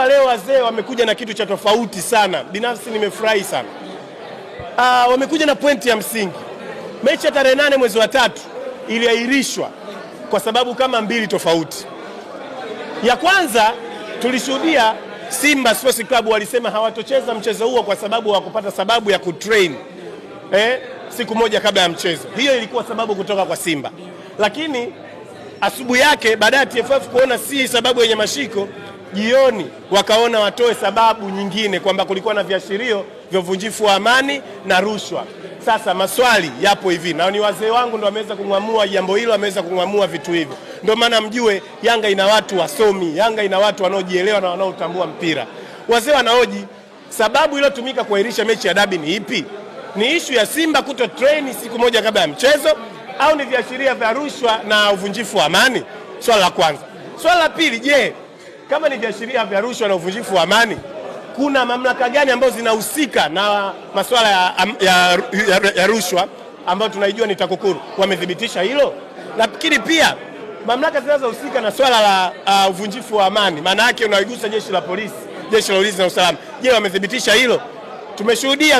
Kikubwa leo wazee wamekuja na kitu cha tofauti sana, binafsi nimefurahi sana. Wamekuja na pointi ya msingi. Mechi ya tarehe 8 mwezi wa 3 iliahirishwa kwa sababu kama mbili tofauti. Ya kwanza tulishuhudia Simba Sports Club walisema hawatocheza mchezo huo kwa sababu hawakupata sababu ya kutrain siku moja kabla ya mchezo. Hiyo ilikuwa sababu kutoka kwa Simba, lakini asubuhi yake baada ya TFF kuona si sababu yenye mashiko, jioni wakaona watoe sababu nyingine kwamba kulikuwa na viashirio vya uvunjifu wa amani na rushwa. Sasa maswali yapo hivi, na ni wazee wangu ndo wameweza kung'amua jambo hilo, wameweza kung'amua vitu hivyo. Ndio maana mjue Yanga ina watu wasomi, Yanga ina watu wanaojielewa na wanaotambua mpira. Wazee wanaoji sababu iliyotumika kuahirisha mechi ya dabi ni ipi? Ni ishu ya Simba kuto train siku moja kabla ya mchezo au ni viashiria vya rushwa na uvunjifu wa amani? Swala la kwanza. Swala la pili, je, kama ni viashiria vya rushwa na uvunjifu wa amani, kuna mamlaka gani ambazo zinahusika na masuala ya rushwa ambayo tunaijua ni TAKUKURU? Wamethibitisha hilo? Lakini pia mamlaka zinazohusika na swala la uvunjifu wa amani, maana yake unaigusa jeshi la polisi, jeshi la ulinzi na usalama, je, wamethibitisha hilo? Tumeshuhudia